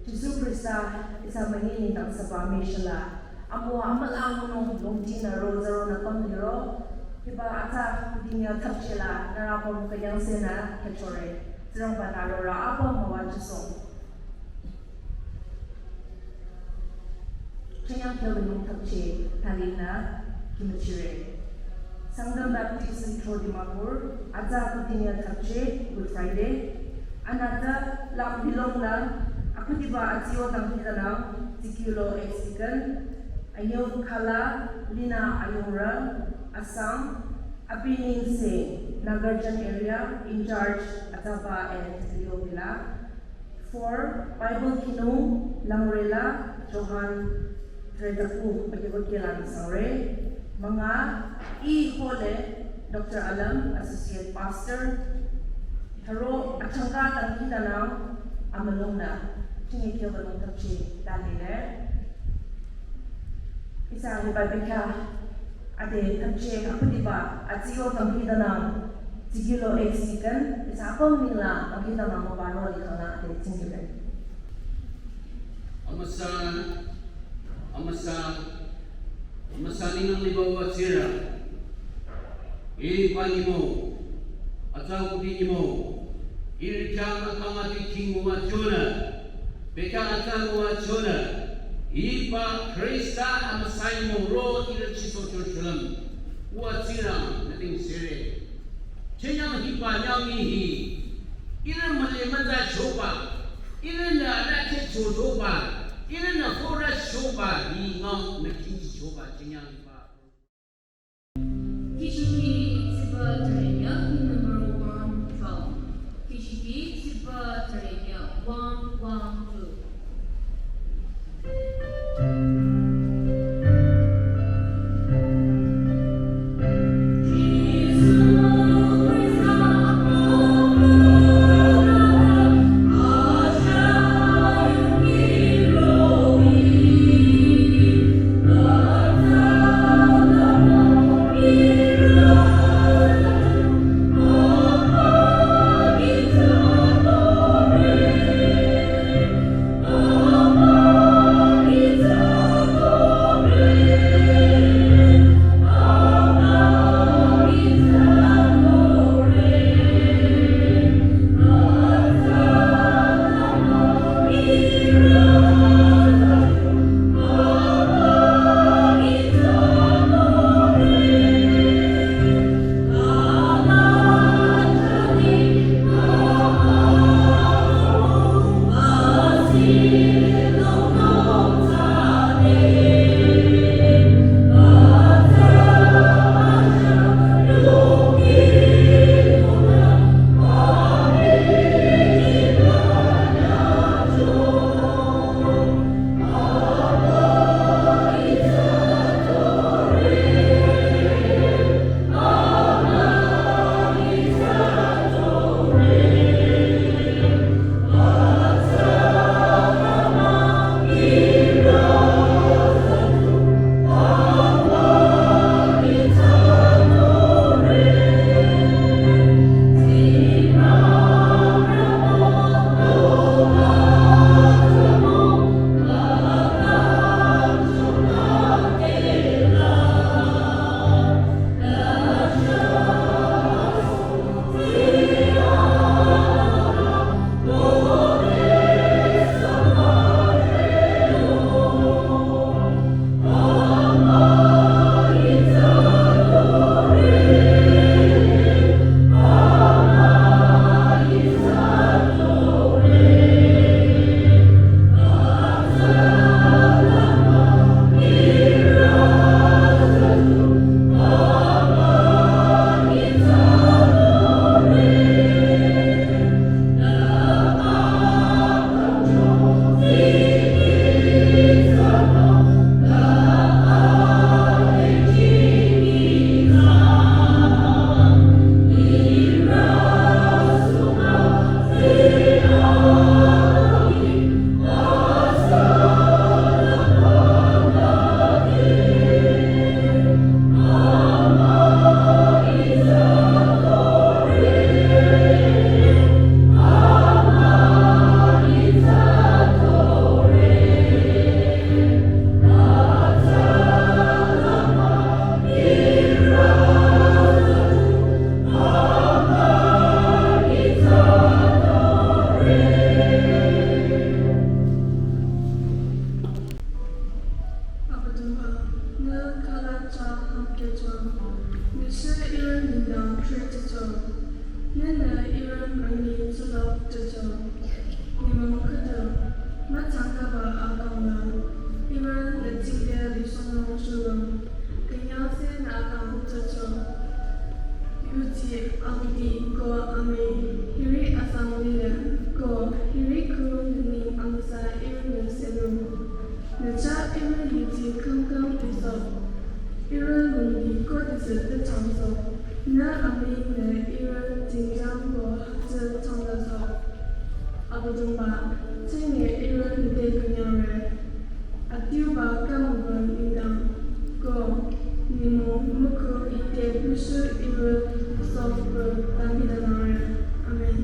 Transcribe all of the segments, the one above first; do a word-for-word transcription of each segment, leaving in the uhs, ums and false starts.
Jisu Khrista ihsa münyi nengdang süba müshila, amüwa amülangnung longtinü ro züronü pümliro, hiba atsa kudinya thapchela nührü apüm künyangsenü kechore. Tsingrangba-nü rorü apüm müwajüsoh. Chenyang kyo nung thapche thalinü kihmüchire. Sangtam Baptist Central Dimapur, atsa kudinya thapche Good Friday. Anüta lang bilong la, akhudiba atsiyo dangkhidangnang, Zikilo ex-deacon, anyüh khala, Lina Ayongra, Assam, Abi Ningse, Nagarjan area, in charge, atsaba and Zikilo bila. Four, Bible khinung, Langrela, Johan, Tretaku, Akibo Kielan Sangre. Münga, I Hole, Doctor Alam, Associate Pastor. Tharo, achangka dangkhidangnang, amülongnü, chingi kyo nung thapche, dalile. Ihsa hiba bekhyah, ade thapche, akhudiba, atsiyo dangkhidangnang, Zikilo ex-deacon, ihsa apüm nengla, dangkhidangnang mübü ro likhangla, ade tsingdhingre. Amüsa, amüsa, amüsa nengdang liba wa tsira. Iba nyümong, atsa kudi nyümong, ihrü khyang akang ati king wa chonü, bekhyah atsa wa chonü, iba Khrista amüsa nyümong ro ihrü chiso cho cholam, wa tsira, nothing sere. Chenyang hiba nyang hi, ihrü müle müza choba, ihrünü rakhe cho choba, ihrünü fora choba, hi ngau nü kingchi choba, chenyang hiba. Kishiki Tsiba Terenya, number one, twelve. Kishiki Tsiba Terenya, one, one, two. Ihrü yuti kümküm iso. Ihrü lungdi kotise te changso. Nü amüinü ihrü tingjang ko hütsü changlaso. Abüdongba, tsünge ihrü nüte künyangre. Adiuba kümübü nengdang ko nyümong müku hite püsü ihrü sopü tambidanangre. Amen.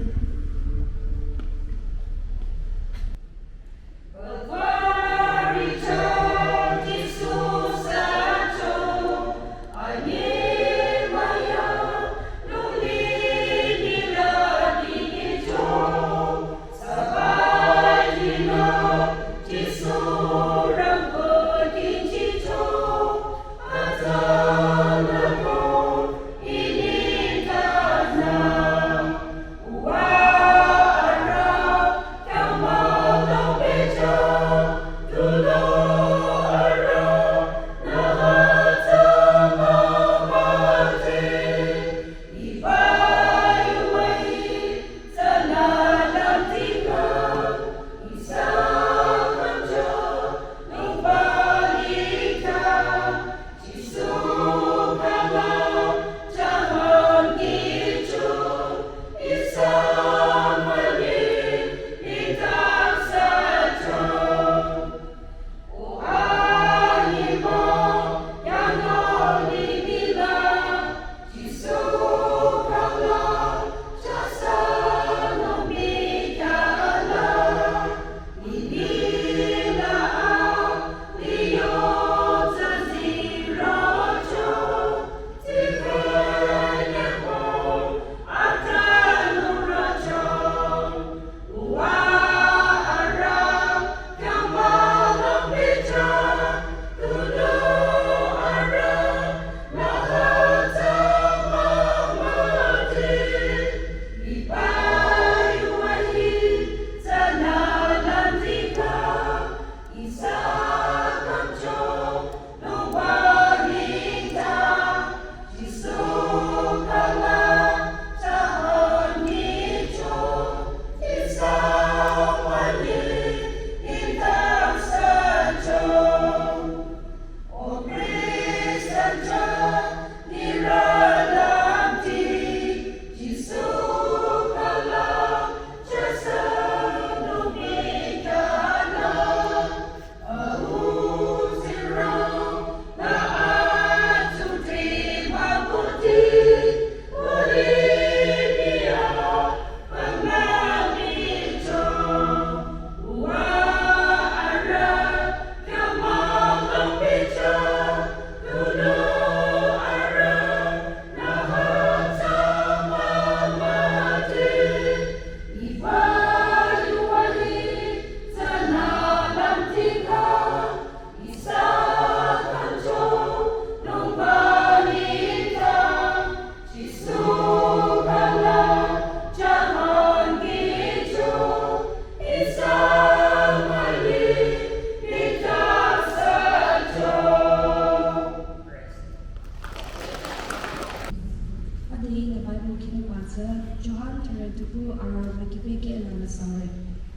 Ade ihnü Bible khinungba tsü Johan thüre tuku arüh mükipekehnü müsangre.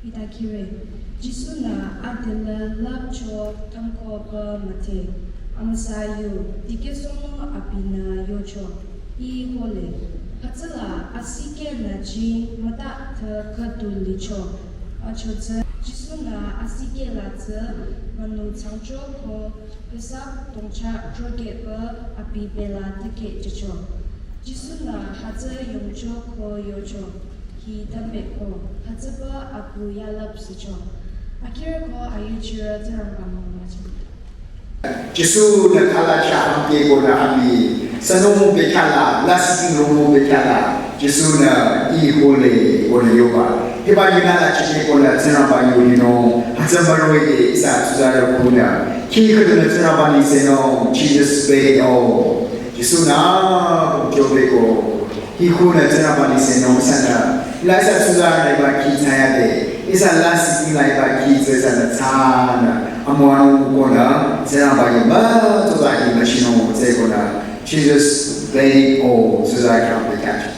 Hita khire, Jisu-nü adelü lüpcho tangko pü müdhe. Amüsa yu, dikehsohnung abinü yocho, "Ih hole." Hütsüla asikehnü jing müta thü khüdu licho. Achotsü Jisu-nü asikeh la tsü münu changcho ko pesa tongcha troke pü abi bela teke jücho. Jisu-nü hütsü yongcho ko yocho, "Hi tüpeko, hütsüpü aku yalüpsücho." Akhirü ko ayuchirü Tsingrangba mümüchang. Jisu-nü khala chah hamke konü abi sünung bekhala, lasih lung bekhala, Jisu-nü "Ih hole" konü yoba. Hiba yunü la chike konü Tsingrangba yu linung, hütsü müroh-i ihsa tsuzarü kunü. Khi khüdunü Tsingrangba nengsenung, Jesus paid it all. Jisu-nü, kumcho beko. Hi khunü Tsingrangba nengsenung ihsanü. Ihsa tsuzarü nengba khi thsayade. Ihsa lasih nengba khi tsü ihsanü thsanü. Amüwanung konü, Tsingrangba yu ba, tsuzarü nengba chinung tsü konü. Jesus paid it all. Tsuzarü khyang bekhala.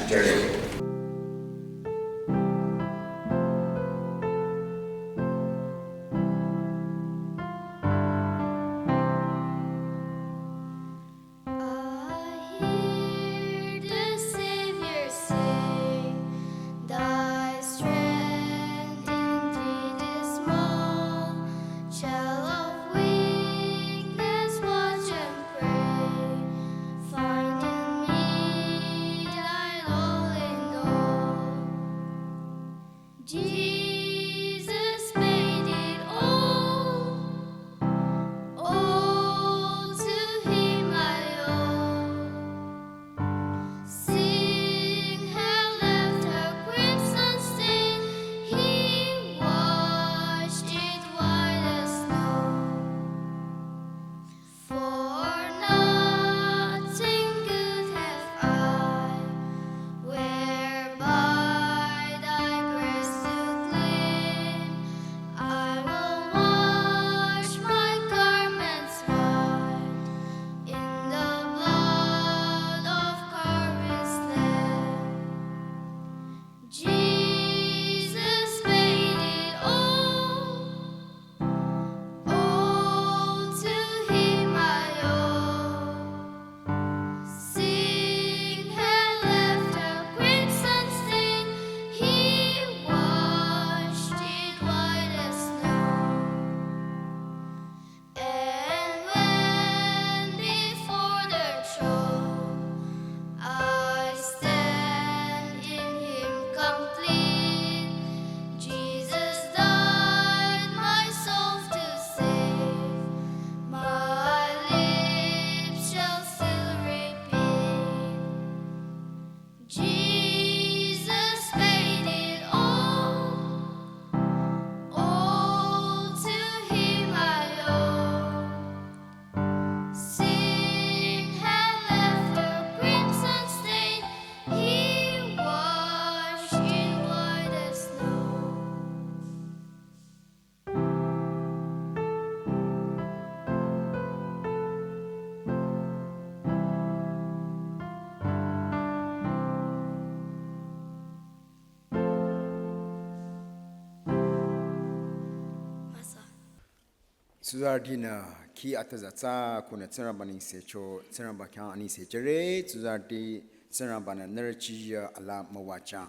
Tsuzarütinü khi atüza tsa kunü Tsingrangba nengse cho, Tsingrangba khyang anengse jüre, tsuzarüti Tsingrangba-nü nührü chiya ala müwajang.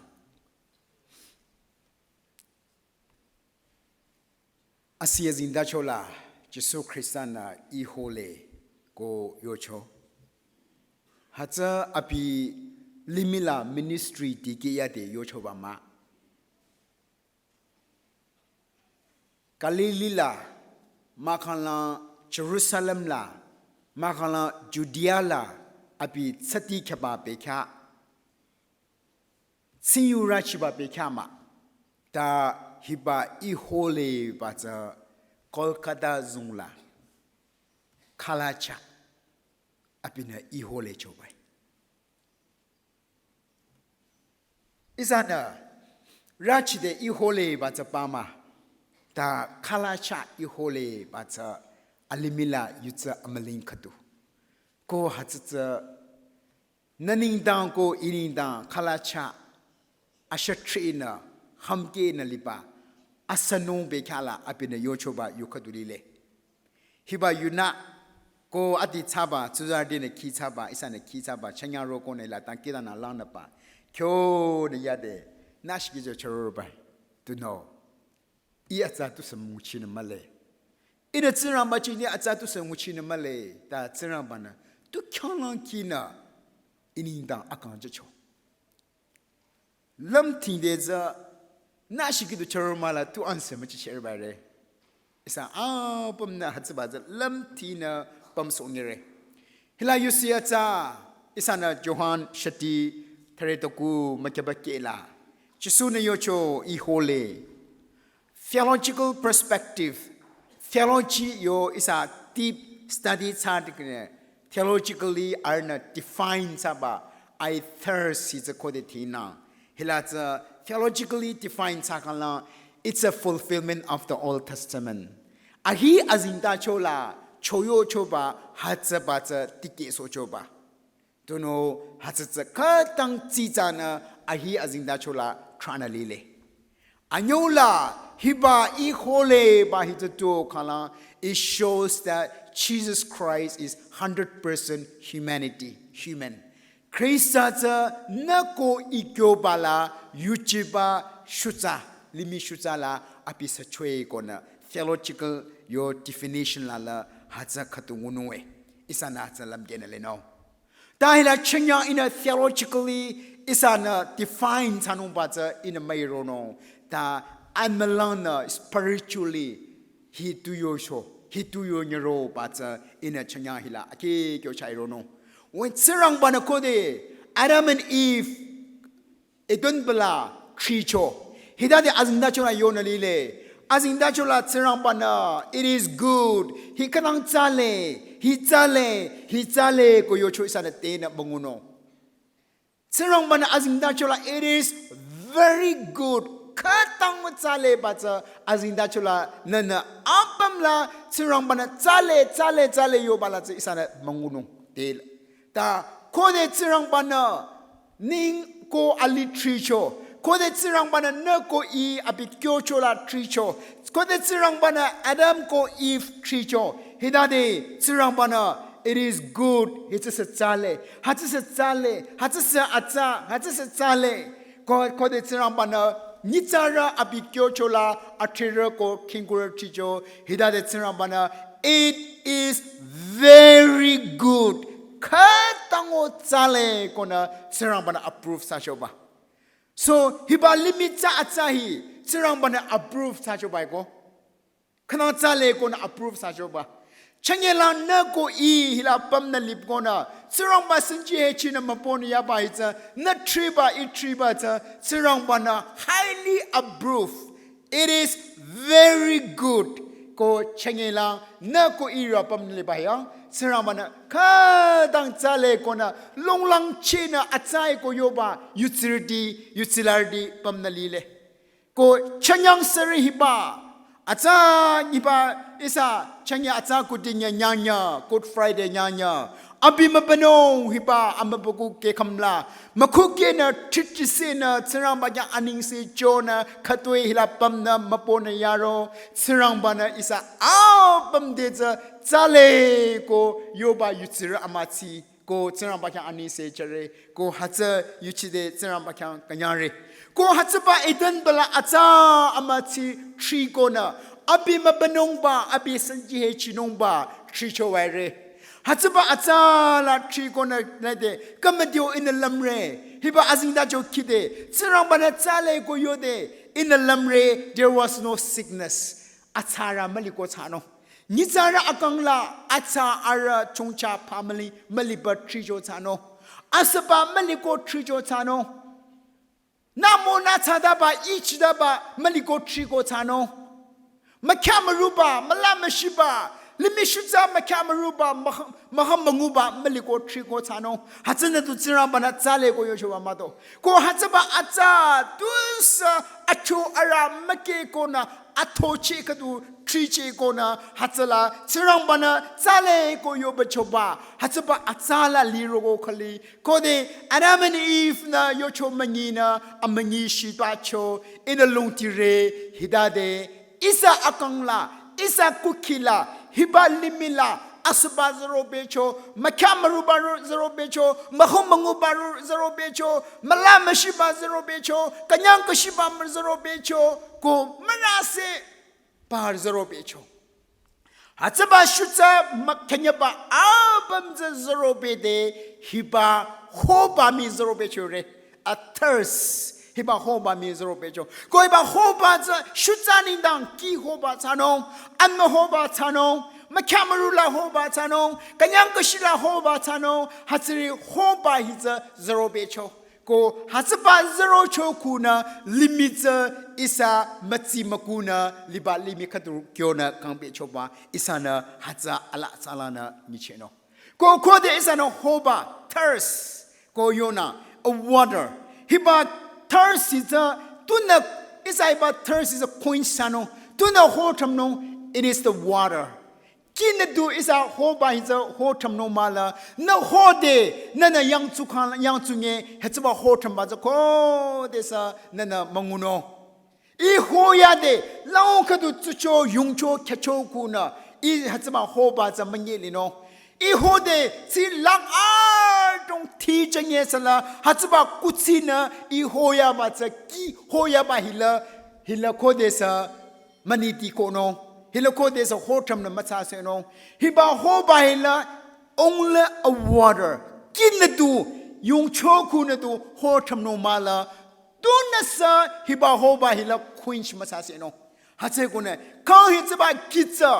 Asi azengtacho la Jisu Khrista-nü ihole ko yocho. Hütsü abi limih la ministry dikeh yade yochoba mah. Galilee la, mahkhang la Jerusalem la, mahkhang la Judea la, abi tsati khyaba bekhyah, tsingyurü chiba bekhyah mah. Ta hiba ihole ba tsü Golgotha zung la, khalacha, abinü ihole choba-i. Ihsanü rachide ihole ba tsü pü mah, ta khalacha ihole ba tsü alimih la yutsa amüling khüdu. Ko hütsü tsü nü nengdang ko ih nengdang khalacha ashütrinü hümkehnü liba asanung bekhyah la abinü yochoba yu khüdu lile. Hiba yunü ko adi thsaba, tsuzarütinü khi thsaba, ihsanü khi thsaba, chanyang rokonü la tangkila nü langnüba. Kyo nü yade, nü shikijü chororoba-i. Tunüo. Ih atsa tusü müchinü mühle. Ihnü Tsingrangba chini atsa tusü müchinü mühle. Ta Tsingrangba-nü tu khyanglang kinü ih nengdang akang jücho. Lümthingde tsü nü shikidu choroma la tu answer müchichehre bare. Ihsa apümnü hütsüba tsü lümthinü pümsohnyire. Hila yusi atsa, ihsanü Johan shati thüre toku mükyaba kehla, Jisu-nü yocho ihole. Theological perspective, theology yo ihsa deep study thsadikinü, theologically arühnü define thsaba, "I thirst" hi tsü khode thinang. Hila tsü theologically define thsakhangla, it's a fulfillment of the Old Testament. Ahi azengtacho la choyochoba, hütsüba tsü tikehsohchoba. Tunüo hütsü tsü khütang tsitsanü ahi azengtacho la thranü lile. Anyüla hiba ihole ba hi tsü tu khangla, it shows that Jesus Christ is hundred percent humanity, human. Khrista tsü nü ko ikyoba la yuchiba shutsa, limih shutsa la abi süchoe konü theological yo definition la la hütsü khüdu ngunung-e. Ihsanü hütsü lümkehnü lenung. Ta hila chünyang ihnü theologically ihsanü define thsanungba tsü ihnü müironung. Ta amülangnü spiritually hi tu yocho, hi tu yonyüroba tsü ihnü chünyang hila akikyo chaironung. When Tsingrangba-nü khode Adam and Eve Eden bela thricho. Hitade azengtacho la yonü lile. Azengtacho la Tsingrangba-nü, "It is good." Hi khütang tsale, hi tsale, hi tsale ko yocho ihsanü tenü büngunung. Tsingrangba-nü azengtacho la, "It is very good." Khütang tsale ba tsü azengtacho la nünü apüm la Tsingrangba-nü tsale, tsale, tsale yoba la tsü ihsanü büngunung. Te la. Ta khode Tsingrangba-nü neng ko alih thricho. Khode Tsingrangba-nü nü ko ih abi kyocho la thricho. Khode Tsingrangba-nü Adam ko Eve thricho. Hitade Tsingrangba-nü, "It is good." Hütsü sü tsale. Hütsü sü tsale. Hütsü sü atsa. Hütsü sü tsale. Ko, khode Tsingrangba-nü nyitsarü abi kyocho la athrirü ko khingkurü thricho. Hitade Tsingrangba-nü, "It is very good." Khütang-o tsale konü Tsingrangba-nü approve thsachoba. So, hiba limih tsü atsa hi Tsingrangba-nü approve thsachoba-i ko. Khütang tsale konü approve thsachoba. Chünye la nü ko ih hila pümnü lip konü Tsingrangba senji hechinü mübünü yaba hi tsü, nü thriba ih thriba tsü Tsingrangba-nü highly approve. "It is very good." Ko chünye la nü ko ihrü pümnü liba ya, Tsingrangba-nü khütang tsale konü longlangchinü atsa-i ko yoba yutsirüti, yutsilarüti pümnü lile. Ko chünyang sürü hiba, Atsa nyiba ihsa chanye atsa kudinye nyanya, Good Friday nyanya. Abi mübünung hiba amübükuh kehkhamla. Mükhukehnü thritisünü Tsingrangba khyang anengse chonü khütoi hila pümnü mübünü yaro. Tsingrangbanü ihsa apüm te tsü tsale ko yoba yutsirü amütsi. Ko Tsingrangba khyang anengse jüre. Ko hütsü yuchide Tsingrangba khyang künyangre. Ko hütsüba Eden bala atsa amütsi thrikonü. Abi mübünungba, abi sanji hechinungba thricho waire. Hütsüba atsa la thrikonü lede. Kamadio in the lamre. Hiba azingdacho kide. Tsingrangbanü tsale ko yode. In the lamre, there was no sickness. Atsarü müliko tsano. Nyitsarü akangla atsa arü chongcha family müliba thricho tsano. Asüba müliko thricho tsano. Namo nü tsadaba ichidaba müliko thriko tsano. Mükhyamürüba, mülamüshiba, limih shutsa mükhyamürüba, mah-, müham münguba müliko thriko tsano. Hütsünü tu Tsingrangbanü tsale ko yochoba mado. Ko hütsüba atsa tusü acho arü mükehkonü athoche khüdu thriche konü hütsüla Tsingrangbanü tsale ko yobachoba hütsüba atsala liroko khali. Khode Adam and Eve nü yocho münyinü amünyi shitbacho inü lungtire hidade ihsa akangla, ihsa kukhila, hiba limihla, asüba zürobecho, mükhyamürüba ro-, zürobecho, müham münguba ro-, zürobecho, mülamüshiba zürobecho, künyang kashiba mü zürobecho, ko mürase ba zürobecho. Hütsüba shutsa mükhenyaba apüm tsü zürobede hiba hoba mii zürobechore. A thirst. Hiba hoba mii zürobecho. Ko hiba hoba tsü shutsa nengdang kih hoba tsano. Anmü hoba tsano. Mükhyamürüla hoba tsano. Künyang kashila hoba tsano. Hütsüri hoba hi tsü zürobecho. Ko hütsüba zürocho kunü limih tsü ihsa mütsi mükunü liba limih khüdu kyonü kangbechoba ihsanü hütsü ala tsalanü nyicheno. Ko khode ihsanü hoba thirst ko yonü a water. Hiba thirst hi tsü tunü ihsa hiba thirst hi tsü quench thsanung. Tunü hothamnung, it is the water. Kinü du ihsa hoba hi tsü hothamnung mahla. Nü hode, nünü yangtsu khang, yangtsu nge, hütsüba hothamba tsü khodesü nünü müngunung. Ih hoyade, lao khüdu tsucho, yungcho, khyücho kunü, ih hütsüba hoba tsü münyelinung. Ih hode, tsi lang adrong thi chanye sala, hütsüba kutsinü, ih hoyaba tsü kih hoyaba hila, hila khodesü müniti konung. Hila khodesü hothamnü mütsasenung. Hiba hoba hila only a water. Kinü du, yungcho kunü du hothamnung mahla. Tunüsü hiba hoba hila quench mütsasenung. Hütsükonü, kang hütsüba kih tsü,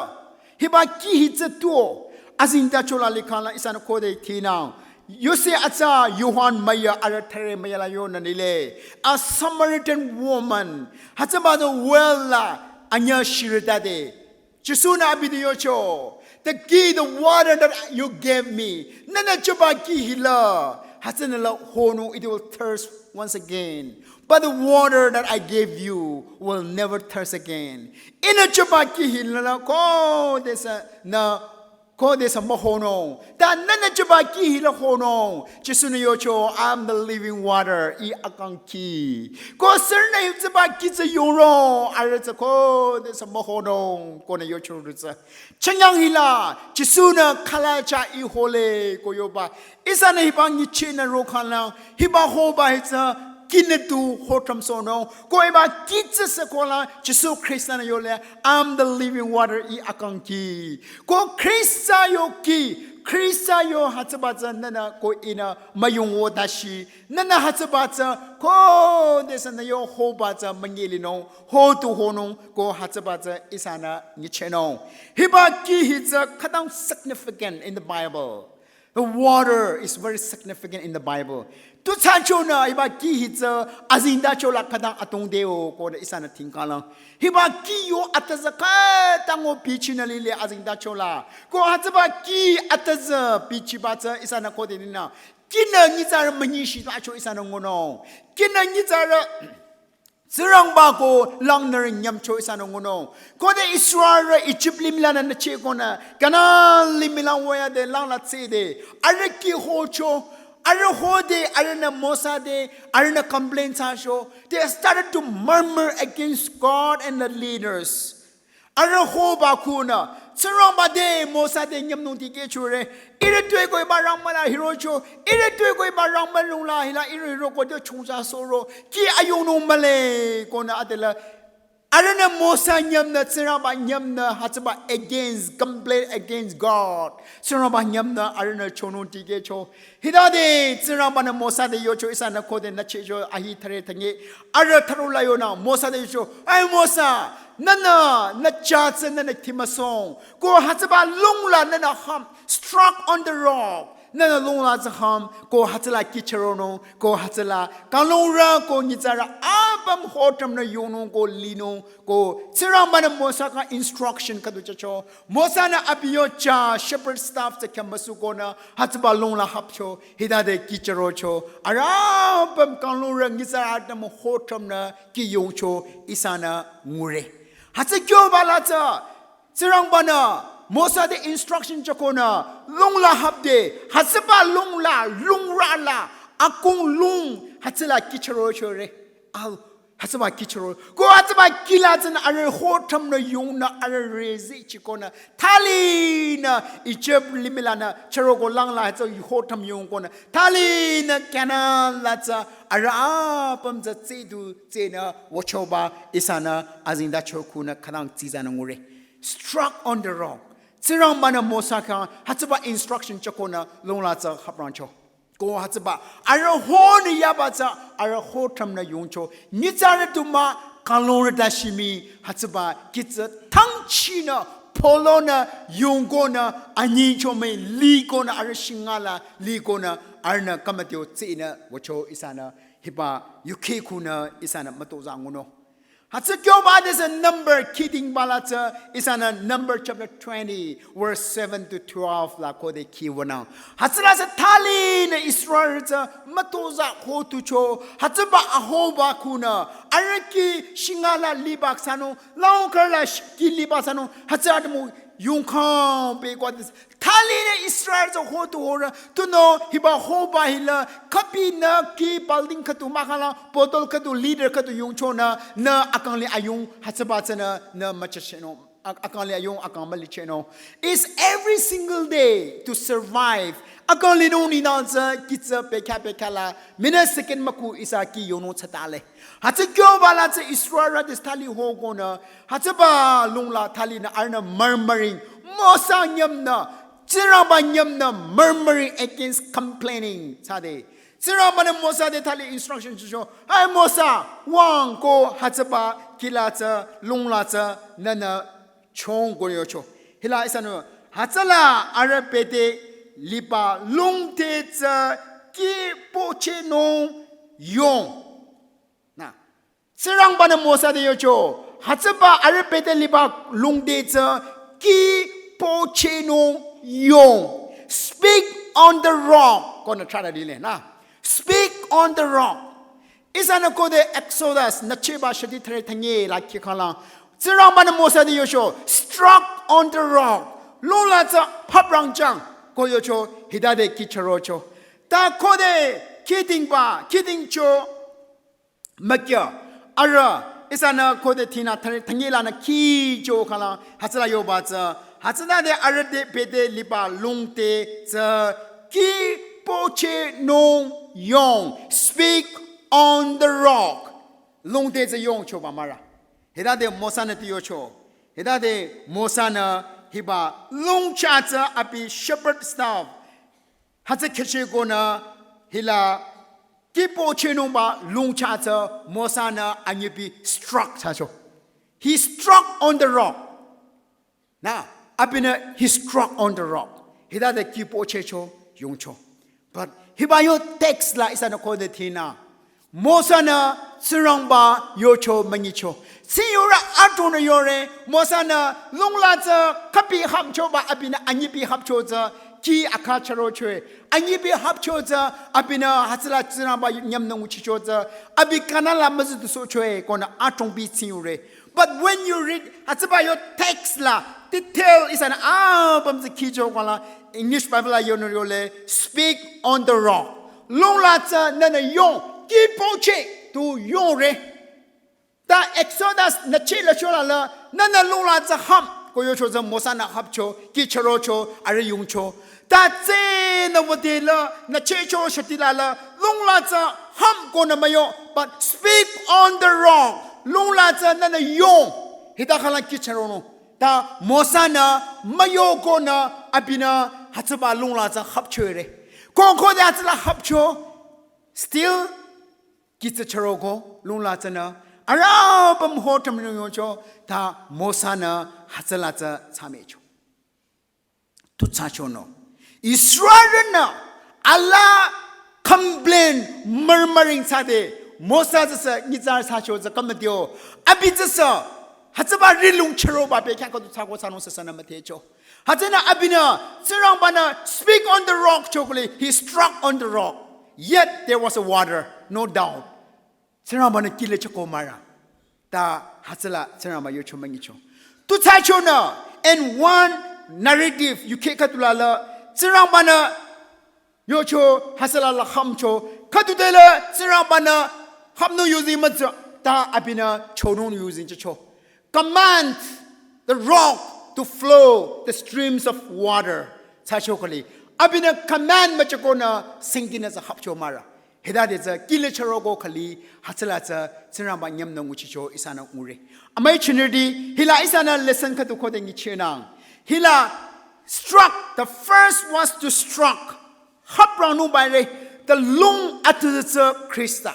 hiba kih hi tsü tuo, azingdachola likhangla ihsanü khode thinang. Yuse atsa Johan müya arü thüre müyala yonü nile. A Samaritan woman, hütsüba the well la anyü shiritade. Jisu-nü abi te yocho, the kih, the water that you gave me, nünü choba kih hila, hütsünü la honung, it will thirst once again. But the water that I gave you will never thirst again. Ihnü choba kih hila la khodesü nü, khodesü mühonung. Ta nünü choba kih hila honung. Jisu-nü yocho, I am the living water. Ih akang kih. Ko sürünü hütsüba kih tsü yoro, arüh tsü khodesü mühonung. Konü yochorü tsü. Chanyang hila, Jisu-nü khalacha ih hole ko yoba. Ihsanü hiba nyichehnü rokhangla, hiba hoba hi tsü kinü du hothamsohnung. Ko hiba kih tsü sü kola, Jisu Khrista-nü yole, I am the living water, ih akang kih. Ko Khrista yo kih, Khrista yo hütsüba tsü nünü ko ihnü müyung wodashi. Nünü hütsüba tsü khodesü nü yo hoba tsü münyelinung, hotu honung ko hütsüba tsü ihsanü nyichehnung. Hiba kih hi tsü khütang significant in the Bible. The water is very significant in the Bible. Tu thsachonü hiba kih hi tsü azingdachola khütang atongdeo konü ihsanü thingkalang. Hiba kih yo atüzü khütang o bichinü lile azingdachola. Ko hütsüba kih atüzü bichiba tsü ihsanü khode ninü. Kinü nyitsarü münyi shitbacho ihsanü ngunung. Kinü nyitsarü Tsingrangba ko langnürü nyümcho ihsanü ngunung. Khode Israel Egypt limih lanü nüchehkonü Kanan limih lang wüyade langla tside. Arüh kihchocho. Arüh hode, arühnü Mosa te, arühnü complain thsacho. They started to murmur against God and the leaders. Arüh hoba khunü, Tsingrangba te Mosa te nyümnung dikehchore. Ihrü tuepü ko iba rangmüla hirocho. Ihrü tuepü ko iba rangmülung la hila ihrü hiroko te chongcha soro. Kih ayungnung mühle konü adela. Arühnü Mosa nyümnü, Tsingrangba nyümnü, hütsüba against, complain against God. Tsingrangba nyümnü, arühnü chonung dikehcho. Hitade Tsingrangbanü Mosa te yocho ihsanü khode nüchehcho ahi thare thangi. Arüh tharo la yonü Mosa te yocho. Ai Mosa, nühnü, nü chatsü nühnü thimasong. Ko hütsüba lungla nühnü ham, struck on the rock. Nühnü lungla tsü ham, ko hütsüla kihchironung, ko hütsüla. Kanglungrü, ko nyitsarü, apüm hotramnü yongnung, ko linung. Ko Tsingrangbanü Mosa khyang instruction khüdu jücho. Mosa-nü abi yo cha shepherd staff tsü khyang müsukonü hütsüba lungla hapcho. Hitade kihchirocho. Arüh apüm kanglungrü nyitsarü atümung hotramnü kih yongcho ihsanü ngure. Hütsü kyoba la tsü Tsingrangbanü Mosa te instruction jükonü lungla hapde. Hütsüba lungla, lungrü la, akung lung, hütsüla kihchirochore. Al Hütsüba kihchiro. Ko hütsüba kihla tsünü arüh hotramnü yongnü arüh rezeh chikonü. Thalinü Egypt limih lanü chiroko langla hütsü hotram yongkonü. Thalinü Kanan la tsü arüh apüm tsü tsedu tsenü wüchoba ihsanü azingda chokunü khütang tsizanü ngure. Struck on the rock. Tsingrangbanü Mosa khyang hütsüba instruction jükonü lungla tsü haprangcho. Ko hütsüba, arüh honü yaba tsü, arüh hotramnü yongcho, nyitsarü du mah, kanglungrü ta shimi, hütsüba, kih tsü thangchinü, polonü, yongkonü, anyingcho mii, likonü, arüh shingala, likonü, arühnü kamatio tsinü, wücho ihsanü, hiba, yuki kunü, ihsanü mütozah ngunung. Hütsü kyoba adesü Number kiding bala tsü ihsanü Number chapter twenty, verse seven to twelve la khode kihwünang. Hütsüla tsü thalinü Israel tsü mütozah hotucho. Hütsüba ahoba kunü. Arüh kih shingala liba thsanung. Laokarla sh-, kih liba thsanung. Hütsü atümung yongkhang pehko adesü. Thalinü Israel tsü hotu horü, tunüo hiba hoba hila, khüpinü kih building khüdu mahkhang la, bottle khüdu, liter khüdu yongchonü, nü akang li ayung, hütsüba tsünü, nü müchachenung, ak-, akang li ayung, akang mülichenung. It's every single day to survive. Akang linung ninang tsü, kih tsü pekha pekha la, minute second müku ihsa kih yongnung thsatale. Hütsü kyoba la tsü Israel adesü thali hokonü, hütsüba lungla thalinü arühnü murmuring, Mosa nyümnü, Tsingrangba nyümnü murmuring against complaining thsade. Tsingrangbanü Mosa te thali instruction jücho, ai Mosa, wüng ko hütsüba kihla tsü, lungla tsü, nühnü chong ko yocho. Hila ihsanü, hütsüla arüh bete liba lungte tsü kih pochenung yong. Na, Tsingrangbanü Mosa te yocho, hütsüba arüh bete liba lungte tsü kih pochenung yong. Speak on the rock. Konü trara lile, na. Speak on the rock. Ihsanü khode Exodus, nüchehba shadi thare thangi la kihkhanglang. Tsingrangbanü Mosa te yocho, struck on the rock. Lungla tsü haprangjang. Ko yocho, hitade kihchirocho. Ta khode kidingba, kidingcho, mükya, arüh, ihsanü khode thinü thar-, thangi lanü kihcho khanglang, hütsüla yoba tsü, hütsütade arüh te bete liba lungte tsü, kih pochenung yong, speak on the rock. Lungte tsü yongchoba mara. Hitade Mosa-nü te yocho. Hitade Mosa-nü hiba lung chah tsü abi shepherd staff. Hütsü khechekonü hila kih pochenungba lung chah tsü Mosa-nü anyipi struck thsacho. He struck on the rock. Na, abinü he struck on the rock. Hitade kih pochecho, yongcho. But hiba yo text la ihsanü khode thinü. Mosa-nü Tsingrangba yocho münyicho. Tsingyurü atunü yore, Mosa-nü lungla tsü khüpi hapchoba abinü anyipi hapcho tsü ki akha chürochoe. Anyibi hapcho tsü, abinü hütsüla Tsingrangba nyümnü nguchicho tsü, abi kanala müzüdusohchoe, konü atongbi tsingre. But when you read, hütsüba yo text la, detail ihsanü apüm tsü kicho kala, English Bible la yonü yole, speak on the rock. Lungla tsü nünü yong, ki poche, tu yongre. Ta Exodus nü chehla chola la, nünü lungla tsü ham, ko yocho tsü Mosa-nü hapcho, ki chürocho, arüh yungcho. Ta tsünü wüde la, nü chehcho shütila la, lungla tsü ham konü müyo, but speak on the rock. Lungla tsü nünü yong, hita khala ki chüronung. Ta Mosa-nü müyo konü abinü hütsüba lungla tsü hapchore. Ko khode hütsüla hapcho, still ki tsü chüroko, lungla tsünü, arüh apüm ho tümnü yongcho, ta Mosa-nü hütsüla tsü thsamecho. Tu thsacho no. Israelnü, ala complain, murmuring thsade, Mosa tsüsü, nyitsarü thsacho tsü kümütio, abi tsüsü, hütsüba rilung chüroba pü kya khüdu thsako thsanung süsünü müdhecho. Hütsünü abinü, Tsingrangba-nü speak on the rock chokole, he struck on the rock. Yet there was a water, no doubt. Tsingrangba-nü kile choko mara. Ta hütsüla Tsingrangba yocho münyicho. Tu thsacho no, and one narrative, yukheh khüdula la, Tsingrangba-nü yocho hütsüla la hamcho, khüdu de la Tsingrangba-nü hamnung yuzeng mütsü, ta abinü chonung yuzeng chehcho. Command the rock to flow the streams of water. Thsacho khali. Abinü command müchokonü singkinü tsü hapcho mara. Hita de tsü kile chüroko khali hütsüla tsü Tsingrangba nyümnü nguchicho ihsanü ngure. Amüi chinirüti, hila ihsanü lesson khüdu khode nguchinang. Hila struck, the first was to struck. Haprangnung baire, the lung atü tsü Khrista.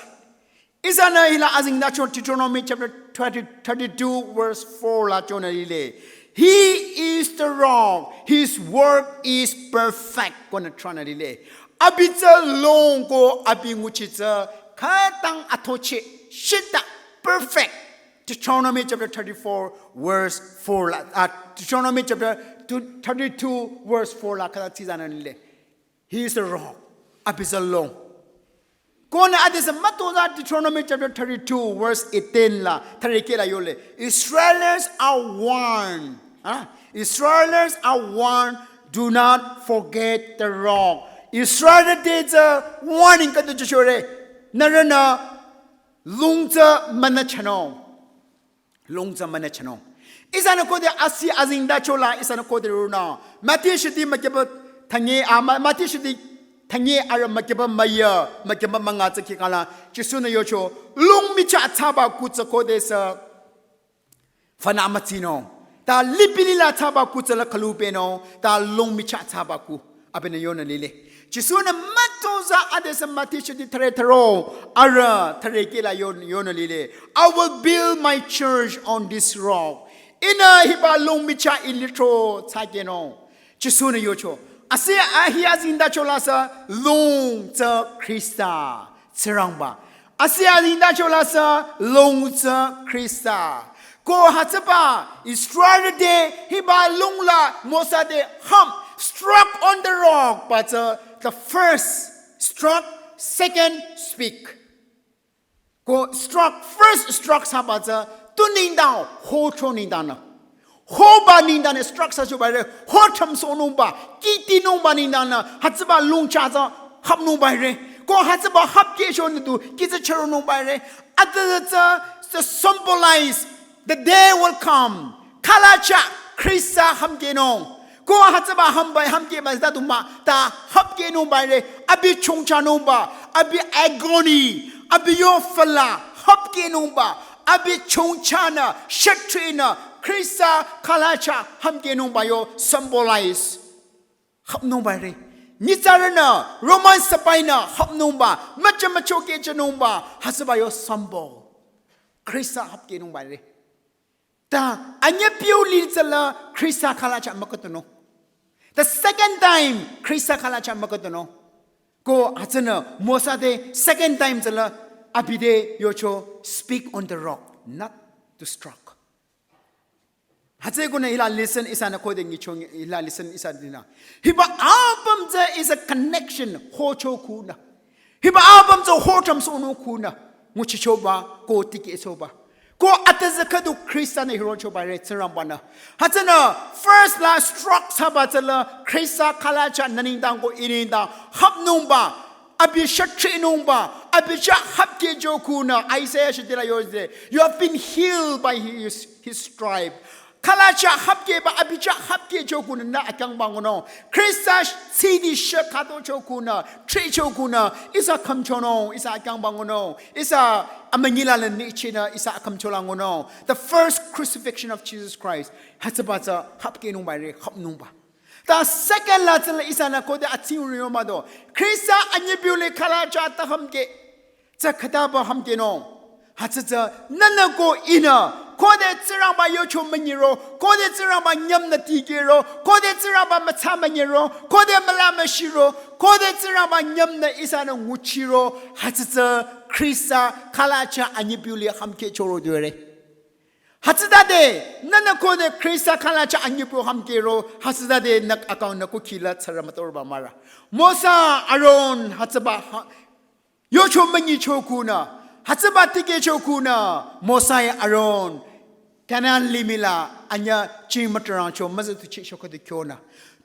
Ihsanü hila azengtacho Deuteronomy chapter thirty, thirty-two verse four la chonü lile. He is the rock, his work is perfect. Konü thranü lile. Abi tsü lung ko abi nguchi tsü khütang athoche, shita, perfect. Deuteronomy chapter thirty-four verse four la, ah, Deuteronomy chapter two, thirty-two verse four la khüta tsizanü lile. He is the rock. Abi tsü lung. Konü adesü mütozah Deuteronomy chapter thirty-two verse eighteen la, thirty-eight la yole. Israelites are warned. Ah, Israelites are warned. Do not forget the rock. Israel te tsü warning khüdu jüchore. Nührünü lung tsü münüchanung. Lung tsü münüchanung. Ihsanü khode asi azengtacho la, ihsanü khode runü. Mati shidi mükyeba thanye, ah, ma-, Mati shidi thanye arüh mükyeba müya, mükyeba münga tsü kikala. Jisu-nü yocho, lung michah thsaba kuh tsü khodesü fanü mütsinung. Ta lipilih la thsaba kuh tsü la khülu pehnung. Ta lung michah thsaba kuh. Abinü yonü lile. Jisu-nü mütozah adesü Mati shidi thüre thüro. Arüh thüre kehla yon-, yonü lile. I will build my church on this rock. Ihnü hiba lung michah I lithro thsakehnung. Jisu-nü yocho. Asi ahi azengtacho la sü lung tsü Khrista. Tsingrangba. Asi azengtacho la sü lung tsü Khrista. Ko hütsüba Israel te hiba lung la Mosa te ham struck on the rock, but uh, the first struck, second speak. Ko struck, first struck thsaba tsü tu nengdang ho cho nengdang nü. Hoba nengdang nü struck thsachoba re, ho thamsohnungba, kitinungba nengdang nü, hütsüba lung chah tsü hapnungba re. Ko hütsüba hapkehcho nü tu, ki tsü chüronungba re. Ata tsü, tsü symbolize the day will come. Khalacha Khrista hamkehnung. Ko hütsüba hambai hamkehba ta du mah, ta hapkehnungba re. Abi chongchanungba, abi agony, abi yo fala hapkehnungba. Abi chongchanü, shetrinü, Khrista khalacha hamkehnungba yo symbolize. Hapnungba re. Nyitsarünü, Roman sipainü hapnungba, mücha müchokehchanungba, hütsüba yo symbol. Khrista hapkehnungba re. Ta anyüpiu li tsüla Khrista khalacha müküdunung. The second time Khrista khalacha müküdunung. Ko hütsünü Mosa te second time tsüla abi te yocho speak on the rock, not to struck. Hütsükonü hila lesson ihsanü khode nyicho, hila lesson ihsa dinü. Hiba apüm tsü is a connection hocho khunü. Hiba apüm tsü hotam sono khunü. Nguchichoba ko tikehchoba. Ko atüzü khüdu Khrista-nü hirochoba re Tsingrangba-nü. Hütsünü first la struck thsaba tsüla Khrista khalacha nühningdang ko ihningdang hapnungba. Abi shah thrinungba, abi chah hapkehcho khunü, Isaiah shitila yoze, "You have been healed by his, his stripe." Khalacha hapkehba, abi chah hapkehcho khunü nü akyangba ngunung. Khrista tsidi shah khatocho khunü, thricho khunü, ihsa khümchonung, ihsa akyangba ngunung, ihsa amünyila le nichinü, ihsa akhümchola ngunung. The first crucifixion of Jesus Christ, hütsüba tsü hapkehnungba re, hapnungba. Ta second la tsüla ihsanü khode atsing rüyo mado. Khrista anyipiu le khalacha ta hümkeh. Tsü khütaba hümkehnung. Hütsü tsü nühnü ko ihnü. Khode Tsingrangba yocho münyiro. Khode Tsingrangba nyümnü tikehro. Khode Tsingrangba mütsa münyiro. Khode müla müshiro. Khode Tsingrangba nyümnü ihsanü nguchiro. Hütsü tsü Khrista khalacha anyipiu le hümkehchoro dore. Hütsütade, nühnü khode Khrista khalacha anyipiu hümkehro, hütsütade nü akang nü kukhila tsara mütorba mara. Mosa, Aaron, hütsüba ha, yocho münyicho khunü, hütsüba tikehcho khunü, Mosa-i Aaron, Kanan limih la, anyüh ching mütrangcho, müzütuchicho khode kyonü.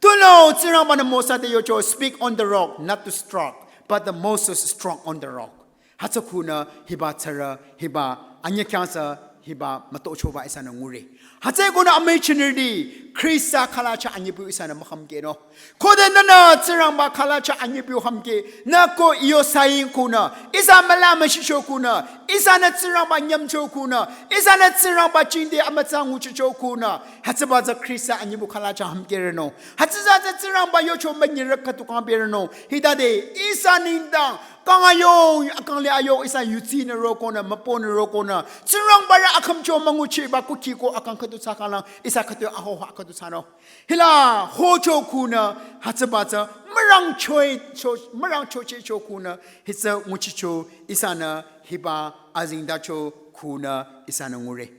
Tunüo, Tsingrangba-nü Mosa te yocho, "Speak on the rock, not to strike," but the Moses struck on the rock. Hütsü khunü hiba tsara, hiba anyüh khyangsa, hiba mütochoba ihsanü ngure. Hütsükonü amüi chinirdi, Khrista khalacha anyipiu ihsanü mühümkehnung. Khode nühnü Tsingrangba khalacha anyipiu hümkeh, nü ko iyo sayin khunü, ihsa müla müshicho khunü, ihsanü Tsingrangba nyümcho khunü, ihsanü Tsingrangba chingde amütsa nguchicho khunü, hütsüba tsü Khrista anyipiu khalacha hümkehrenung. Hütsüba tsü Tsingrangba yocho münyirü khüdu kangpehrenung. Hitade ihsa nengdang kang ayo, akang le ayo, ihsa yutsinü rokonü, müponü rokonü. Tsingrangba rü akhümcho münguchiba kukhi ko akang khüdu thsakhanglang, ihsa khüdu aho ha khüdu thsanung. Hila hocho khunü, hütsüba tsü mürangchoi, cho, mürangchochehcho khunü, hütsü nguchicho, ihsanü hiba azengtacho khunü, ihsanü ngure.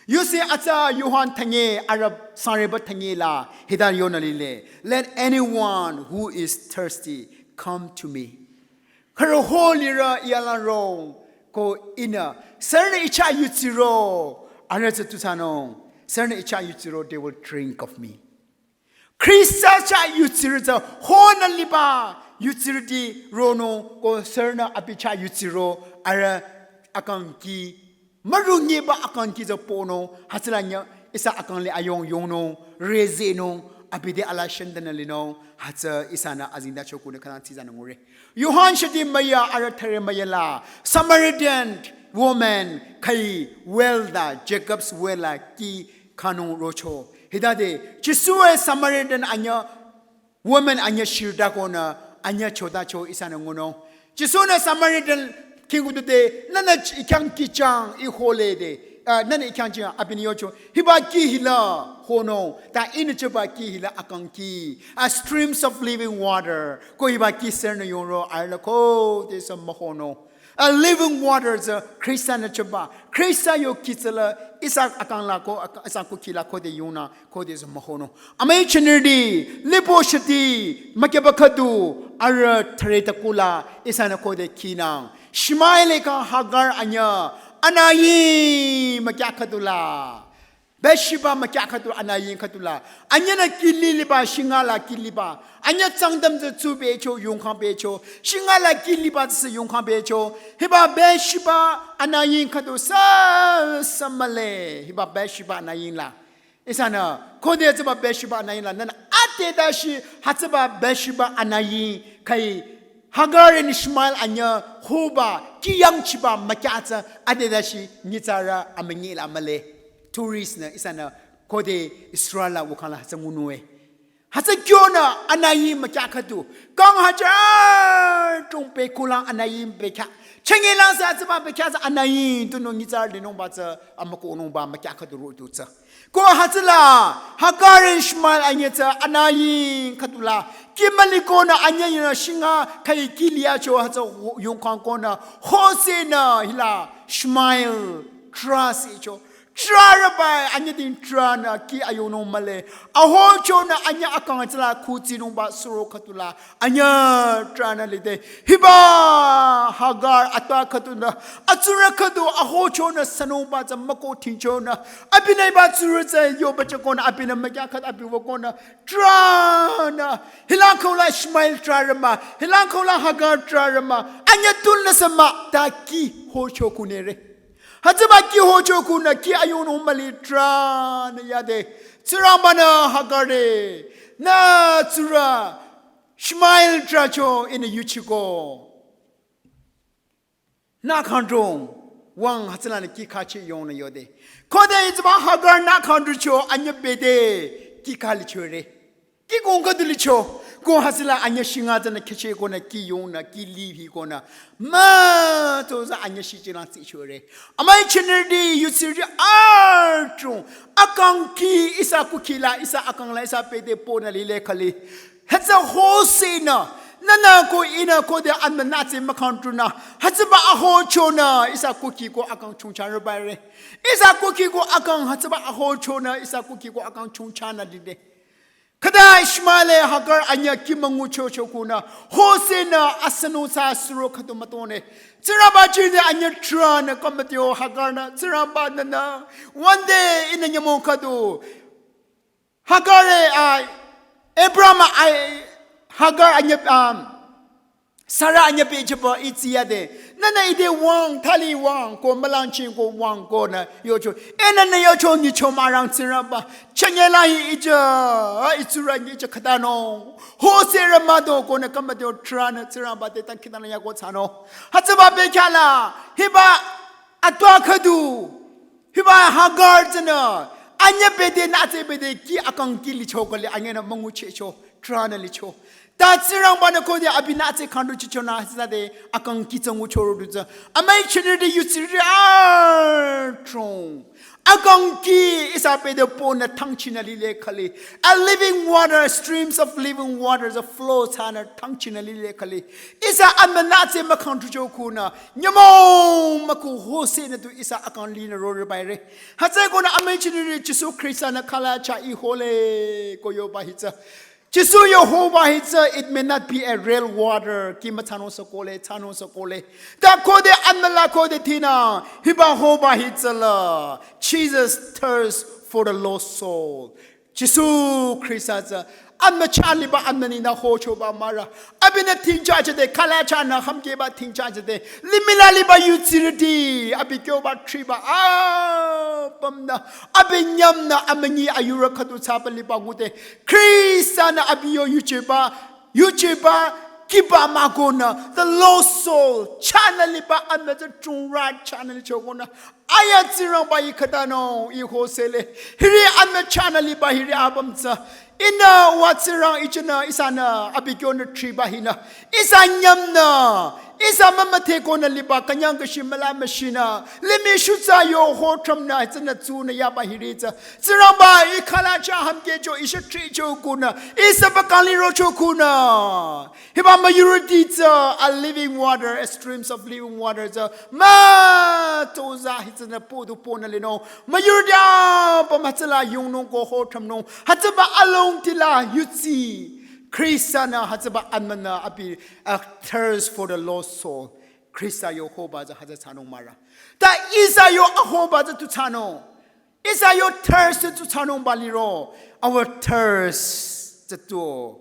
Yusi atsa Yohan thanye, arüh sangreba thanye la, hita yonü lile. "Let anyone who is thirsty come to me." Khürü ho lirü I alang rong ko ihnü, sürünü I chah yutsiro, arüh tsü tu thsanung, sürünü I chah yutsiro, they will drink of me. Khrista chah yutsirü tsü honü liba yutsirüti ronung ko sürünü abi chah yutsiro, arüh akang kih, mürungiba akang kih tsü ponung, hütsüla nyü ihsa akang le ayong yongnung, rezenung, abi te ala shendenü linung, hütsü ihsanü azengtacho khunü khanang tsizanü ngure. Yohan shiti müya arüh thüre müya la, Samaritan woman khai well da, Jacob's well la kih khanung rocho. Hitade, Jisu-e Samaritan anyüh, woman anyüh shirta konü, anyüh chotacho ihsanü ngunung. Jisu-nü Samaritan khingudu te, nühnü ch-, I khyang kih chang, I hole de, ah, nühnü I khyang chang, abinü yocho. Hiba kih hila, honung, ta ihnü choba kih hila akang kih. A streams of living water. Ko hiba kih sürünü yongro, arüh la khodesü mühonung. A living water tsü Khrista-nü choba. Khrista yo kih tsüla ihsa akang la ko ak-, ihsa kukhi la khode yongnü khodesü mühonung. Amüi chinirdi, lipo shiti, mükyeba khüdu, arüh thüre takula, ihsanü khode khinang. Ishmael kang Hagar anyüh, anüyi mükyah khüdu la. Bathsheba mükyah khüdu anüyi khüdu la. Anyühnü kih liliba shinga la kih liba. Anyüh Tsangtam tsü tsubecho yongkhang becho. Shinga la kih liba tsü yongkhang becho. Hiba Bathsheba anüyi khüdu sü, sü mühle. Hiba Bathsheba anüyi la. Ihsanü, khode tsüba Bathsheba anüyi la. Nühnü ade dashi hütsüba Bathsheba anüyi khai Hagar and Ishmael anyüh hoba, kih yangchiba mükyah tsü ade dashi nyitsarü amünyi la mühle. Tourist nü, ihsanü, khode Israel la wukhala hütsü ngunung-e. Hütsü kyonü anüyi mükyah khüdu. Kang hajar tong pekulang anüyi bekhyah. Chengi lang sa tsüba bekhyah tsü anüyi tunung nyitsarü linungba tsü amükohnungba mükyah khüdu rotu tsü. Ko hütsüla, Hagar and Ishmael anyüh tsü anüyi khüdu la. Kih mülikonü anyüh yinü shinga khai kih liacho hütsü yongkhang konü. Hosenü hila Ishmael trust icho. Trarüba anyüding tranü kih ayonung mühle. Ahochonü anyü akang tsüla kutsinungba suro khüdula anyü tranü lide. Hiba Hagar atwa khüdunü, atsurü khüdu ahochonü sünungba tsü müko tingchonü, abinü hiba tsurü tsü yoba chakonü, abinü mükya khüdu abi wükonü tranü. Hilang khüla Ishmael trarü mah, hilang khüla Hagar trarü mah, anyü tunü sü mah, ta kih hocho kunere. Hütsüba kih hocho kunü kih ayonung mühle tranü yade. Tsingrangbanü Hagar-e, nü tsurü Ishmael tracho ihnü yuchiko. Nü kangdrong wüng hütsülanü kih khachi yongnü yode. Khode hütsüba Hagar nü kangdrongcho anyü bete kih khalichore. Kih kong khüdu licho. Ko hütsüla anyü shinga tsünü kheche konü kih yongnü kih libi konü. Mütozah anyü shichilang tsichore. Amüi chinirüti yutsirüti arüh. Akang kih ihsa kukhi la, ihsa akang la, ihsa bete ponü lile khali. Hütsü hosenü, nünü ko ihnü khode anmünatse mükangdronü. Hütsüba ahochonü, ihsa kukhi ko akang chungcharübare. Ihsa kukhi ko akang hütsüba ahochonü, ihsa kukhi ko akang chungchanü lide. Khüta Ishmael-e Hagar anyü kih münguchocho kunü, hosenü asünung tsü suro khüdu mütone. Tsingrangba chide anyü tranü khamatio Hagar-nü, Tsingrangba nünü, one day ihnü nyümong khüdu. Hagar-e, ah, Abraham, ah, Hagar anyü, um, Sarah anyü pehjüba itsi yade. Nünü ite wüng, thali wüng, ko mülangching ko wüng konü yocho. Ihnü nü yocho nyicho mürang Tsingrangba. Chanyela hi ija, itsurü nyi ija khütanung. Hoserü müdo konü khamatio tranü Tsingrangba te tang khütanü yako thsanung. Hütsüba bekhyah la, hiba atwa khüdu. Hiba Hagar tsünü, anyü bete natse bete kih akang kih licho khali anyünü münguchecho, tranü licho. Ta Tsingrangbanü khode abinatse kangdrongchichonü hütsüde akang kih tsü nguchoro du tsü. Amüi chinirüti yutsirüti arüh. Akang kih ihsa bete ponü thangchinü lile khali. A living water, streams of living waters, a flow thsanü thangchinü lile khali. Ihsa anmünatse mükangdrongcho kunü. Nyümong müku hosenü tu ihsa akang linü rorübare. Hütsü konü amüi chinirü Jisu Khrista-nü khalacha ih hole ko yoba hitsü. Jisu yo hoba hitsü, it may not be a real water. Kih müthsanung sü kohle, thsanung sü kohle. Ta khode anmüla khode thinü, hiba hoba hitsü la. Jesus thirst for the lost soul. Jisu Khrista tsü, anmü chah liba anmü ninü hochoba mürü. Abinü thingcha jede, khala chahnü hamkehba thingcha jede. Limih la liba yutsirüti, abi kyoba thriba, apümnü, abi nyümnü, amünyi ayurü khüdu thsaba liba ngude. Khrista-nü abi yo yujeba, yujeba, kiba mah konü, the lost soul, chahnü liba anmü tsü chungrü chahnü licho konü. Aya Tsingrangba ih khütanung ih hosele. Hiri anmü chahnü liba hiri apüm tsü. Ihnü wa Tsingrang ichinü ihsanü abi kyonü thriba hinü. Ihsa nyümnü. Ihsa mümüdhe konü liba künyang kashi müla müshinü. Limih shutsa yo hotramnü tsünü tsunü yaba hiri tsü. Tsingrangba ih khala chah hamkehcho ih shah thricho kunü. Ih saba kang lirocho kunü. Hiba müyurüti tsü a living water, a streams of living water tsü. Mütozah hitsünü podu ponü linung. Müyurüti apüm hütsüla yungnung ko hotramnung. Hütsüba alongtila yutsi. Khrista-nü hütsüba anmünü abi a thirst for the lost soul. Khrista yo hoba tsü hütsü thsanung mürü. Ta ihsa yo ahoba tsü tu thsanung. Ihsa yo thirst tu thsanungba liro. Our thirst tsü tu.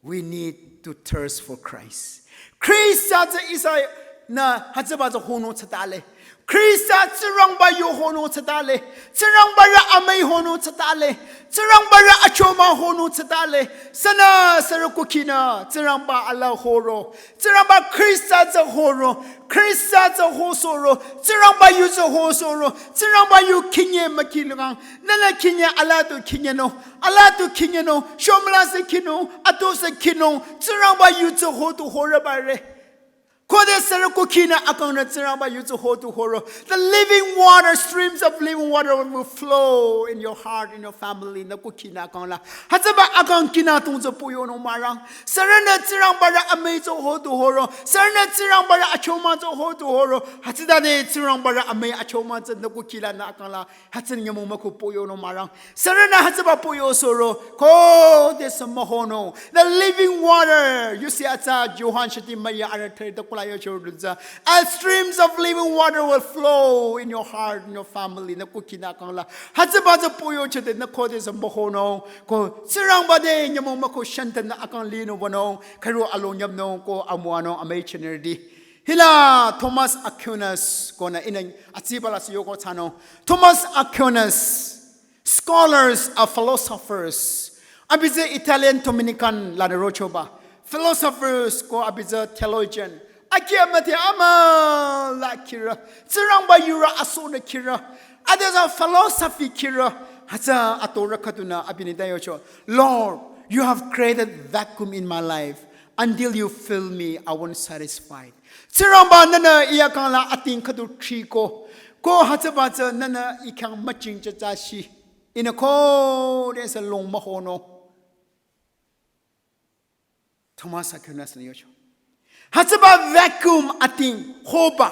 We need to thirst for Christ. Khrista tsü ihsanü hütsüba tsü honung thsatale. Khrista Tsingrangba yu honung thsatale. Tsingrangba rü amüi honung thsatale. Tsingrangba rü achomang honung thsatale. Sünü sürü kukhinü Tsingrangba ala horo. Tsingrangba Khrista tsü horo. Khrista tsü hosoro. Tsingrangba yu tsü hosoro. Tsingrangba yu khinye mükhilungang. Nünü khinye ala tu khinyenung. Ala tu khinyenung, shomla sü khinung, atu sü khinung, Tsingrangba yu tsü ho tu horübare. Khode sürü kukhinü akang nü Tsingrangba yu tsü hotu horo. The living water, streams of living water will flow in your heart, in your family. Nü kukhinü akang la. Hütsüba akang kina tung tsü puyo no marang. Sürünü Tsingrangba rü amüi tsü hotu horo. Sürünü Tsingrangba rü achoma tsü hotu horo. Hütsütade Tsingrangba rü amüi achoma tsü nü kukhi la nü akang la. Hütsü nyümong müku puyo no marang. Sürünü hütsüba puyo soro. Khode sü mühono. The living water. Yusi atsa Johan shiti maya arü thre ta kula yo choro dutsa. And streams of living water will flow in your heart, in your family. Nü kukhinü akang la. Hütsüba tsü puyo chete nü khode sü mühono. Ko Tsingrangba te nyümong müku shenten nü akang lino wano. Khüro alo nyamno ko amüwano amüi chinirdi. Hila Thomas Aquinas ko nü inü atsiba la sü yoko tsano. Thomas Aquinas, scholars of philosophers. Abi tsü Italian Dominican la nü rochoba. Philosophers ko abi tsü theologian. Aki amüte amüla khirü. Tsingrangba yurü aso nü khirü. Ade tsü philosophy khirü. Hütsü atorü khüdunü abi nü ta yocho. Lord, you have created vacuum in my life. Until you fill me, I won't satisfied. Tsingrangba nünü ih akang la ating khüdu thri ko. Ko hütsüba tsü nünü ih khyang müching cha cha shi. Inü khode sü long mühono. Thomas Aquinas nü yocho. Hütsüba vacuum ating hoba.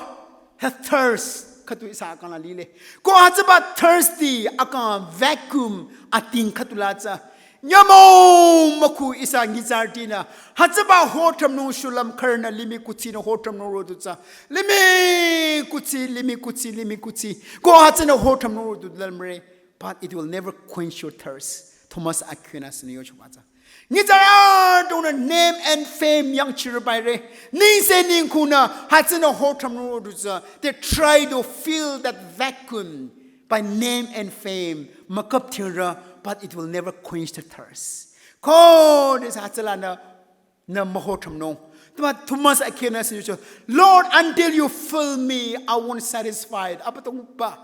Hü thirst khüdu ihsa akang la lile. Ko hütsüba thirsty akang vacuum ating khüdu la tsü. Nyümong müku ihsa ngitsarütinü. Hütsüba hotram nung shulüm khürünü limih kuthsi nü hotram nung rodu tsü. Limih kuthsi, limih kuthsi, limih kuthsi. Ko hütsünü hotram nung rodu lamre. But it will never quench your thirst. Thomas Aquinas nü yocho ba tsü. Ngitsarü dong nü name and fame yangchirü baire. Ningse ningkunü hütsünü hotram nung rodu tsü. They try to fill that vacuum by name and fame. Mükap thirü, but it will never quench the thirst. Khode sü hütsüla nü nü mühotram nung. Tuma Thomas Aquinas nü yocho, Lord, until you fill me, I won't satisfied. Abüdongba.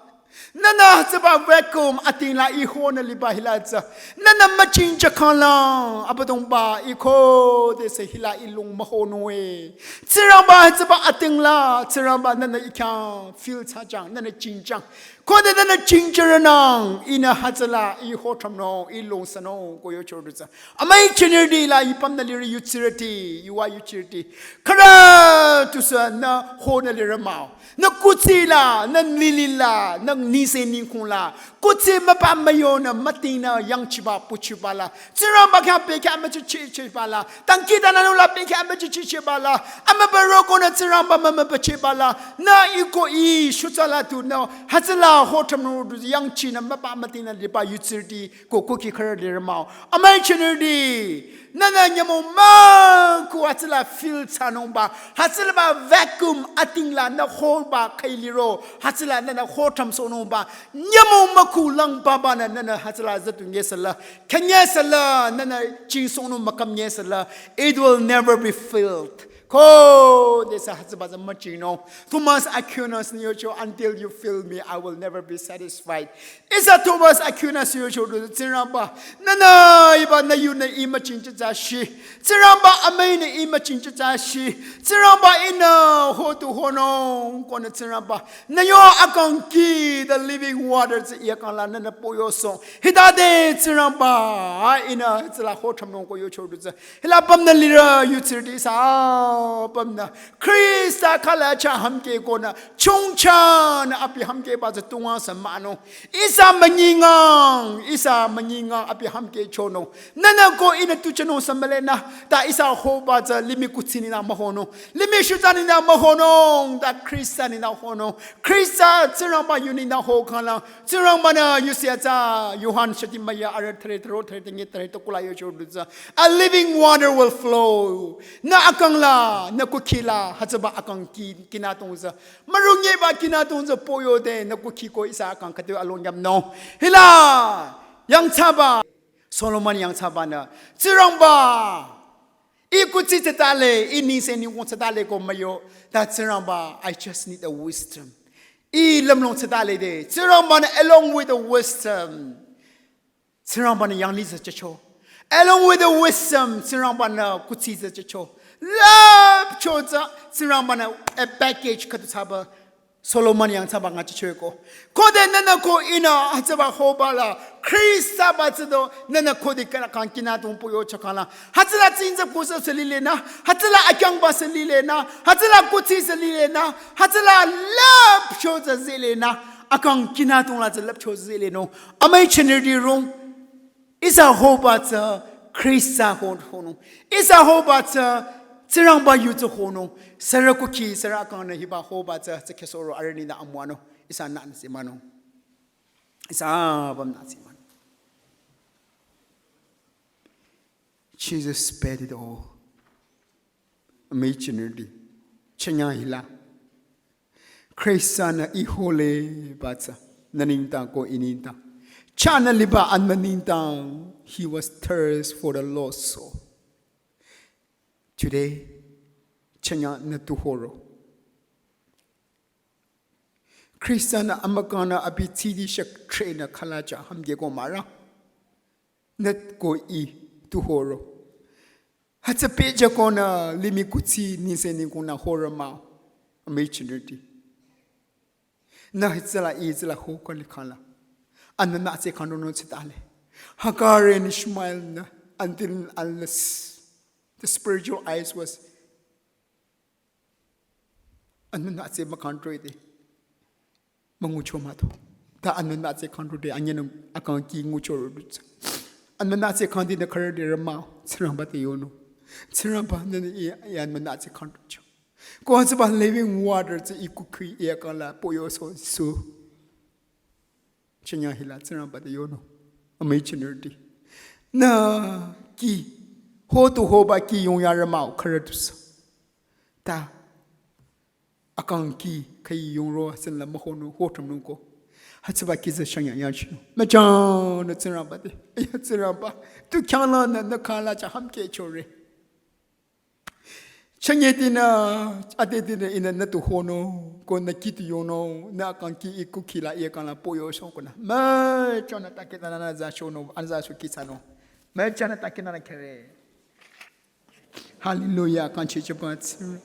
Nünü hütsüba vacuum ating la ih honü liba hila tsü. Nünü müching cha khang la. Abüdongba ih khode sü hila ih long mühono e. Tsingrangba hütsüba ating la. Tsingrangba nünü ih khyang fill thsachang. Nünü chingchang. Khode nünü chingchirü nang, ihnü hütsüla, ih hotram nung, ih long sü nung, ko yocho du tsü. Amüi chinirdi la, ih pümnü lirü yutsirüti, ih wa yutsirüti. Khürü tusü nü honü lirü mah-o. Nü kuthsi la, nü lili la, nü ningse ningkung la. Kuthsi müpa müyonü, mütingnü, yangchiba, puchiba la. Tsingrangba khyang bekhyah müchichichiba la. Dangkhidangnangnung la bekhyah müchichichiba la. Amübü rokonü Tsingrangba mümübüchiba la. Nü ih ko ih shutsa la tu nü. Hütsüla hotram nung du yangchinü müpa mütingnü liba yutsirüti ko kukhi khürü lirü mah-o. Amüi chinirdi. Nünü nyümong müku hütsüla fill thsanungba. Hütsüla ba vacuum ating la nü hoba khüi liro. Hütsüla nünü hotram sohnungba. Nyümong müku lang babanü nünü hütsüla zütu nyesala. Khenyesala, nünü chingsohnung mükam nyesala. It will never be filled. Khode sü hütsüba tsü müching nung. Thomas Aquinas nü yocho, until you fill me, I will never be satisfied. Ihsa Thomas Aquinas yocho du Tsingrangba. Nünü hiba nü yunü ih müching cha cha shi. Tsingrangba amüinü ih müching cha cha shi. Tsingrangba ihnü hotu honung konü Tsingrangba. Nü yo akang ki the living water tsü ih akang la nünü poyo song. Hitade Tsingrangba ihnü tsüla hotram nung ko yocho du tsü. Hila pümnü lirü yutsirüti sa pümnü. Khrista khala cha hümkeh konü. Chongchanü abi hümkehba tsü tunga sü mah-o. Ihsa münyi ngang, ihsa münyi ngang abi hümkeh chonung. Nünü ko ihnü tu chonung sü mülenü. Ta ihsa hoba tsü limih kuthsi ninü mühonung. Limih shutsa ninü mühonung. Ta Khrista ninü honung. Khrista Tsingrangba yu ninü ho khang la. Tsingrangba nü yusi atsa Johan shiti maya arü thre thro thre tengi thre to kula yocho du tsü. A living water will flow. Nü akang la, nü kukhi la, hütsüba akang ki, kina tong tsü. Mürungyeba kina tong tsü poyode, nü kukhi ko ihsa akang khüdu along yamnung. Hila, yangthsaba. Solomon yangthsabanü. Tsingrangba. Ih kuthsi tsütale, ih ningse ningkung tsütale ko müyo. Ta Tsingrangba, I just need a wisdom. Ih lümlong tsütale de. Tsingrangbanü along with the wisdom. Tsingrangbanü yanglih tsü jücho. Along with the wisdom, Tsingrangbanü kuthsi tsü jücho. Lüpcho tsü Tsingrangba-nü a package khüdu thsaba Solomon yangthsaba ngachichoko. Khode nühnü ko ihnü hütsüba hoba la Khrista ba tsü do nühnü khode kana kang kina tung puyo chakala. Hütsüla tsinza kusa selilenü, hütsüla akyangba selilenü, hütsüla kutsi selilenü, hütsüla lüpcho tsü zelenü, akang kina tung la tsü lüpcho zeleno. Amai chinirdi rung. Ihsa hoba tsü Khrista hon honung. Ihsa hoba tsü Tsingrangba yu tsü honung. Sürü kuki, sürü akangnü hiba hoba tsü tsü khesoro arüh ninü amüwanung. Ihsa nü nü simanung. Ihsa bam nü simanung. Jesus paid it all. Amai chinirdi. Chenya hila. Khrista-nü ih hole ba tsü, nü nengdang ko ih nengdang. Chanü liba anbü nengdang, he was thirst for the lost soul. Today, chenya nü tu horo. Khrista-nü amükangnü abi tsidi shak trenü khalacha hamge ko mara. Nü ko ih tu horo. Hütsü pehjükonü limih kutsi nise ningkunü horo mah. Amai chinirdi. Nü hütsüla ih hütsüla hoko likhala. Anbü nü tsü khandonung tsü tale. Hagar and Ishmael nü until unless the spiritual eyes was Anbü nü tsü mükhandroi de. Müngucho mah to. Ta anbü nü tsü khandroi de, anyanü akang ki ngucho rodu tsü. Anbü nü tsü khandi nü khare de rama, Tsingrangba te yono. Tsingrangba nü ih, ih anbü nü tsü khandroi cho. Ko hütsüba living water tsü ih kukhi ih akang la poyo so su. Chenya hila Tsingrangba te yono. Amai chinirdi. Nü ki, ho tu hoba ki yung ya rama khare du sa. Ta, akang ki, kai yung ro, sen la mahono, ho tramnung ko. Hütsüba ki tsü shang ya ya chino. Müchanü Tsingrangba te. Ya Tsingrangba. Tu khyang la nü, nü khala cha hamke chore. Chanye dinü, ade dinü ihnü nü tu hono, ko nü ki tu yono, nü akang ki ih kukhi la ih akang la poyo shong ko nü. Müchanü ta ki nü nü za shono, an za sho ki tsano. Müchanü ta ki nü nü kere. Hallelujah, kang chichipa tsü.